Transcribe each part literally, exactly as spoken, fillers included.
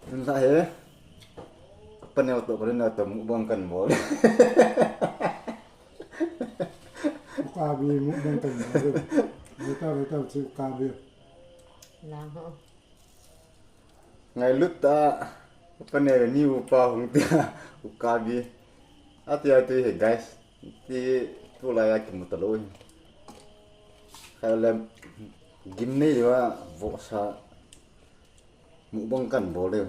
Tun la he. Paneo to, paneo to, mukbang kan bol. Ukabi mukbang kan bol. Beta, beta, si ukabi. Lang ho. Ngailut ta, paneo ni upa hung tia, ukabi. Ati, ati he, guys. Ti, tulai a kimu talou he. Khaile, gimnei le wa, vohsa. Mukbang kan bol le.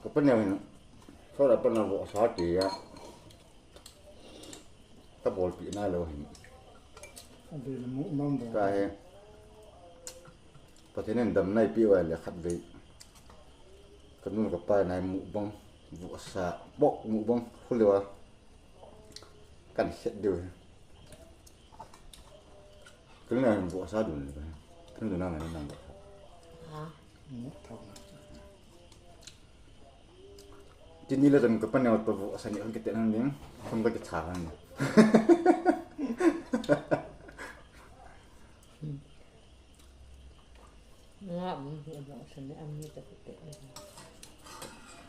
Ka paneo hin. Soda paneo vohsa tia. Ka bolpi nailou hin. Abel mukbang bol. Ka he. Pathen in damna eipeh uva le khatvei. Ka nu ka pa nai mukbang. Vohsa. Bok mukbang. Khule wa. Kan set diu he. Kena vohsa dun le. Kena dun nang nang vohsa. Ha. Tini le jong ka paneo to vohsa ni hung kite nang ding. Hung ka kicha nang ding. Nga, mm, vohsa ni am ni ta kite.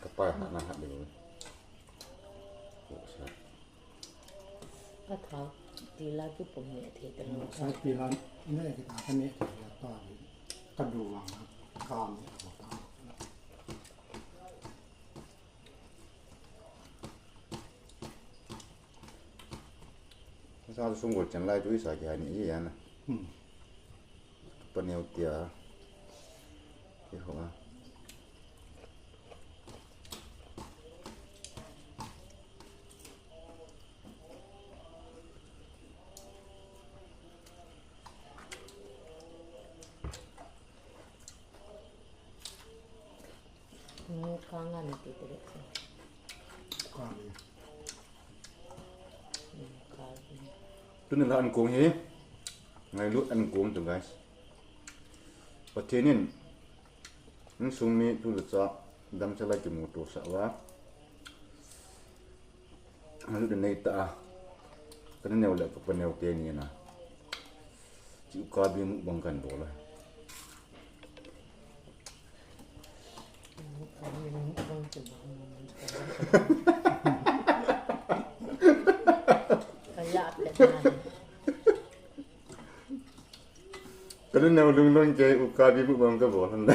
Ka pa ha na ha diu. Vohsa. Ka thau, tila kipum ne thei ta lo. Sa tila ne kita ka ne thei ya ta. Ka du vang ka ne ta. Sa sung ko chan lai tu sa ki ha ni ya na. Hmm. Paneo tia. Ki ho a. Ni ka nga ni ti ti le. Ka ni. Ni ka ni. Tuni la an kong hi. Ngailut an kong tu, guys. Pathen in. Insung mi tu le cha. Damsel a kimuto sah uva. Alut nei ta a. Ka neo le ka paneo teni na. Chu kabi mukbang kan bol a. Ka ya pe na. Ka neo lung lung ke u kabi mukbang ka bol han.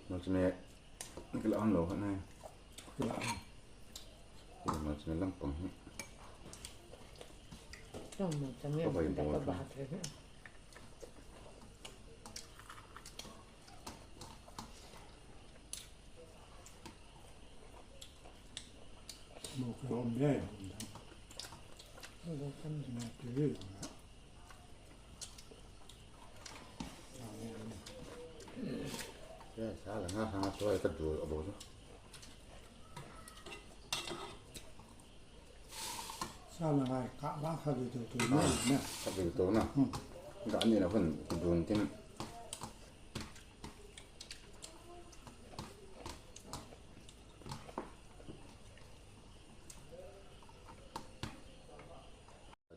Malchame, kila an lo khat nai. Kila an. Malchame lampang hi. Tong malchame ka bai bol ka ba the. Mo ka om de. Mo ka om de. Sa la nga hanga tua ka du abo. Sa la ngai ka la kha du tu tu na. Kha du tu na. Ga ni na hun du tin.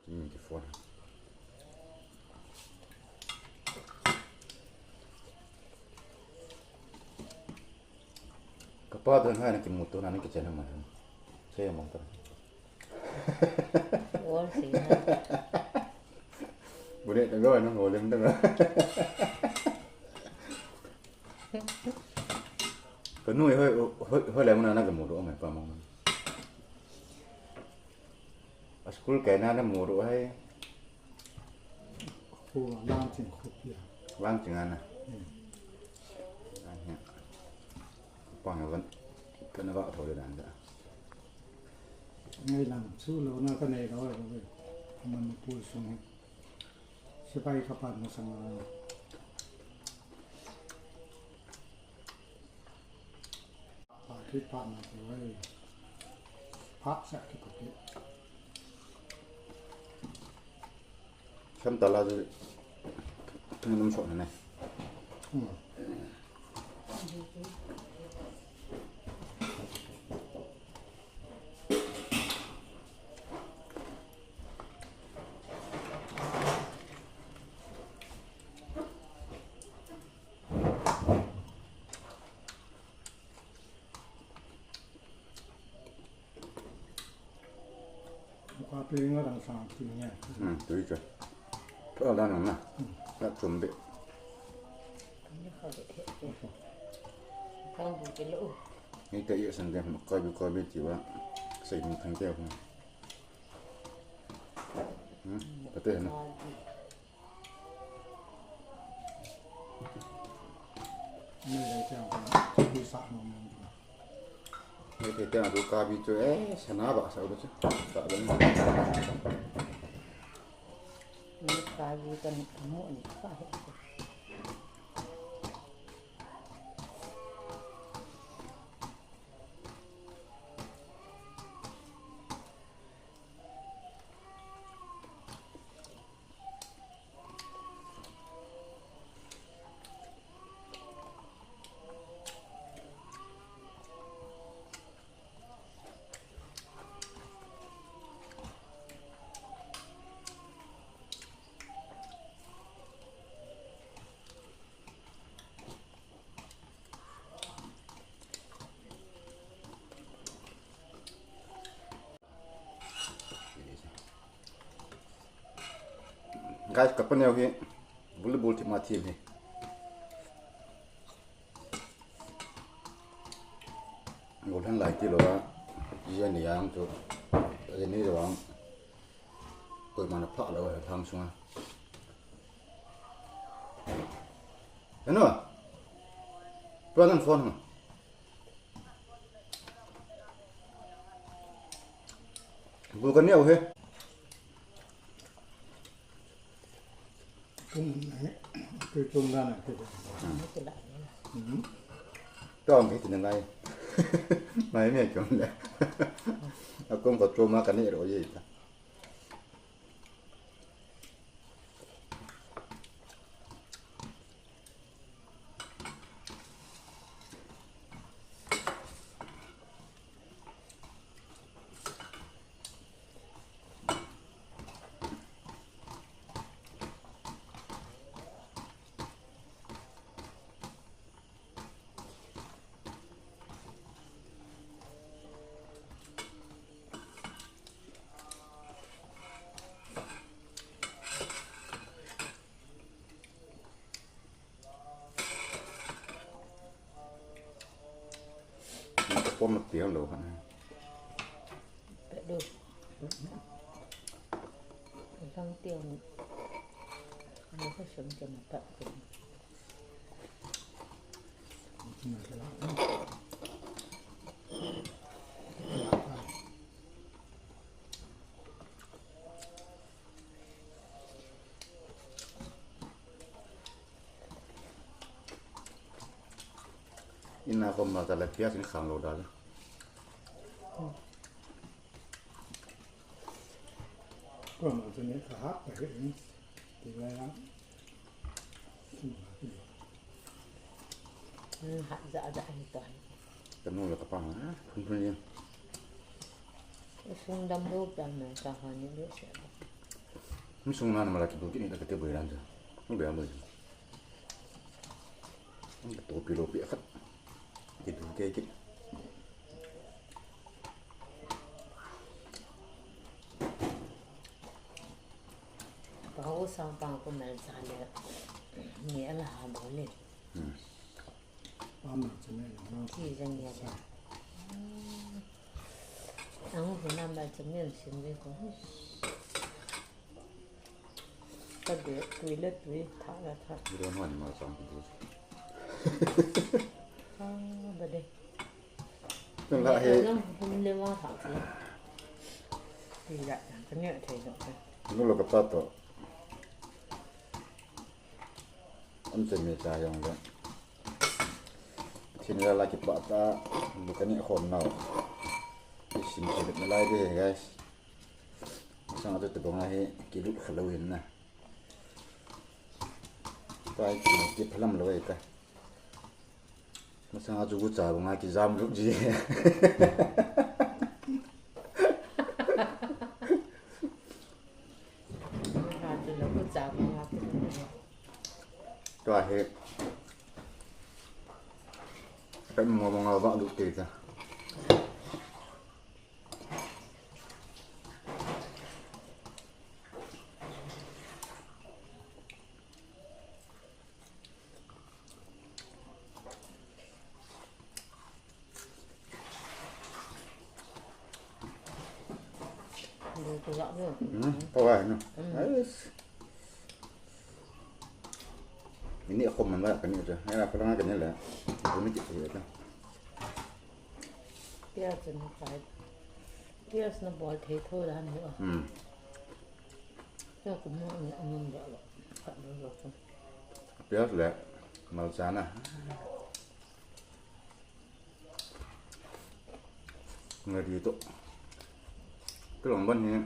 Min ki phone. Ka pa don ha na kimuto na ni kitchen ma. Sei mo ta. Wall si na. Bune ta go na ngolem ta. Ka nu hoi hoi hoi le mo na na kimuto mai pa mo. A school kai na na mu ru hai. Khu lang ching khu pia. Lang ching ana. Hmm. Anya. Pang van. Kana va tho le dan da. Ngai lang su lo na ka nei lo ai ko. Manipur sung. Sipai ka pan na sang. Kipah na chu ai. Phat sa kipah ke. Sam tala chu. Thung num so na ne. Hmm. Ka pi nga dang sang ti nge. Hmm, tui chu. Tho la nang na. Hmm. Na chum be. Ni kha be he. Thang bu ke lo. Ni ta ye san de, ka bi, ka bi ti wa. Sai ni thang ke. Hmm, ka te na. Ni te te na du ka bi chu, eh, sana ba sa u chu. Sa ba ni. Ni ka bi kan mu ni ka he. Guys, ka paneo hi volleyball team a team hi. Gollhang lai ti lou a, jia ni yang chu, jia ni lou ang. Koima na pha lou a, thang sunga. Eno. Tua nang phone hang. Bu ka neo he. Kum ne, tu tum da na tu. Hmm. Tong ke tin ngai. Mai me kum ne. A kum ko tu ma ka ne ro ye ta. Pom na piang lou ha. Pe du. Lang tiang. Ano ko sum ke na pat ko. Ina ko ma ta la pias ni khang lou da la. Ko ma ta ni ka ha ka he ni. Ti la ya. Hat ja ja ni ta. Ka nu la ka pa ha. Phun phun ni. Sung dam lou pa ma ka ha ni lou se. Mi sung na na ma la ki bu ki ni la ka te bu ran ja. Ni bu ya bu. Topi lopi khat. Kidu kei kei. Pau sang pang ko mel sa le. Ni ala ha bo le. Hmm. Pau mel sa le. Ki jang ya le. Ang ko na mel sa le sim le ko. Ka de, tui le tui, tha le tha. Don hon ma sang ki du. Ah, ba de. Tun la he. Long hum le ma tha ki. Tui la, ka ne thei lo ka. Nu lo ka pa to. An te me cha yong le. Ni la la kipah ta, bu kani khom nau. Isim kilut nalai de, guys. Masang atu te banga hi kilut khalou hin na. Tai ki ki phalam lo ai ta. Masang atu gu cha banga kijam lut ji. Tua hi. Kan mo mo nga ba lu te ta. Hmm, kawai no. Ais. Ini aku mama kani aja. Ai la pala kani la. Ini kita ya kan. Pias na kai. Pias na bol thei tho dan ni. Hmm. Pias na ni anun da. Ka do lo. Pias le. Malcha na. Ngari to. Kalong ban hi.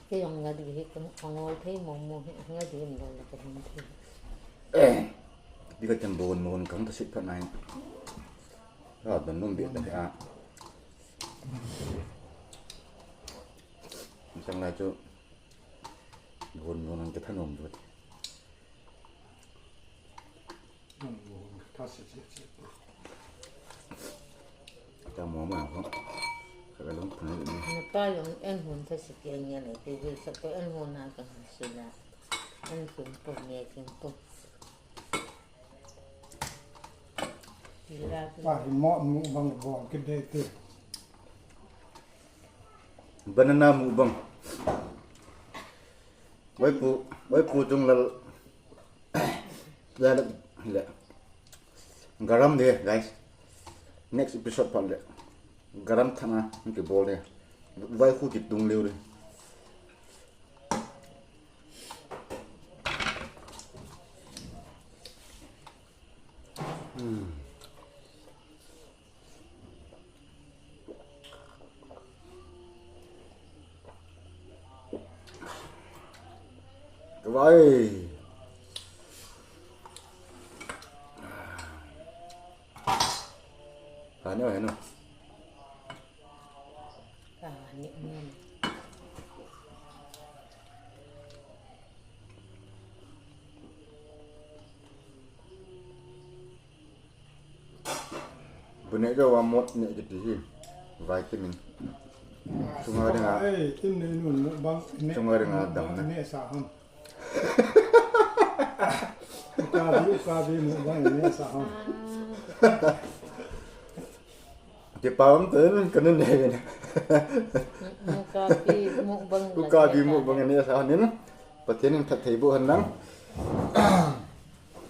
Kalong ngari hi kangol thei mo mo hi ngari mo la ka hin thei. Eh. Di ka chan bon mo kang ta sit phat nai. Ha don nom bi ta ha. Sang lai chu. Bon mo nang ka thanom du. Tamo ma ko. Ka long phun ni. Napa jong en hun tha si ke nya le, te je sa ko en hun na ka sila. En hun po, me kin po. Pa mo mu bang bol ke de te. Banana mukbang. Waipu, waipu chung lal. Lal le. Garam de, guys. Next episode phat le. Garam thana, ki bol de. Wai khu ki tung leu de. Hmm. Kawai. Hano, hano. Ka ni ni. Bu neh jou a mot neh kiti hi. Vitamin. Chunga dinga. Eh, in nei nun bang neh. Chunga dinga dam na. Neh sa ham. Ka bi, ka bi mu bang neh sa ham. Kipah um tah in ka nun neh ve na. Ka bi mu bang. Ka bi mu bang neh sa ham. Pathen in phatthei boh hen lang.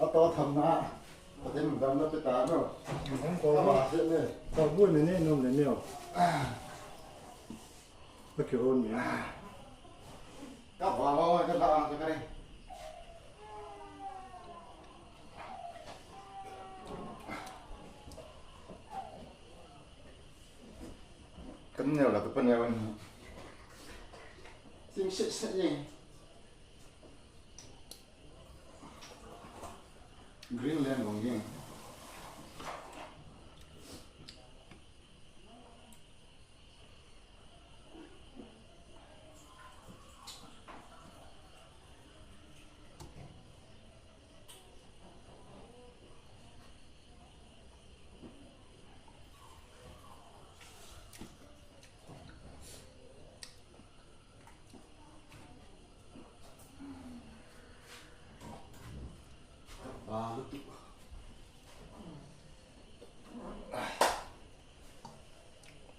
Ato tham na. Pathen in damna pe ta no. Ka bu ne ne nom ne ne o. Ka kihon mi. Ka ba ba ka la ka re. Kan neo la ka pa neo. Sing se se ye. Greenland bang jeng.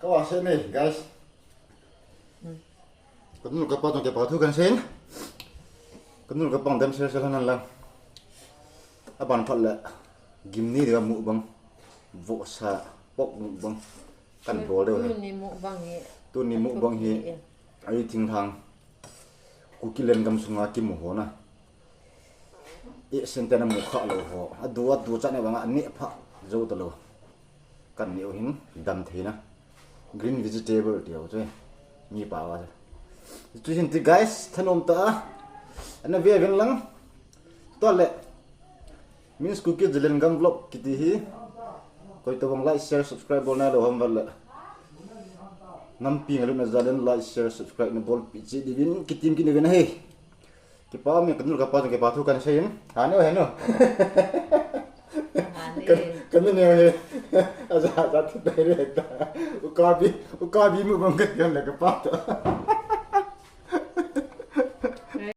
Ka va se ne, guys. Ka nu ka pa tong ke pa thu kan sen. Ka nu ka pang dem se se lan lang. A ban phat le. Gim ni de mu bang. Vo sa pok mu bang. Kan bol de. Tuni mukbang hi. Tuni mukbang hi. Ai thing thang. Kuki len gam sunga kimu ho na. E sen te na mu kha lo ho. A du a du cha ne bang a ne pha. Zo ta lo. Kan neo hin dam theina. Green vegetable ti ho chu. Mi pa wa. Chu hin ti guys, thanom ta. Ana ve vin lang. Tole. Min Kuki Zalengam vlog kiti hi. Koi to bang like, share, subscribe bol na lo ham vale. Nampi ngalun na zalen like, share, subscribe na bol pi chi di vin kitim kin vin he. Kipa mi kanu kapa kapa thu kan sei in. Ha no he no. Kan kan ne he. Aza aza ti pai re ta. Ukabi ukabi mu bang kan kan la kapa to.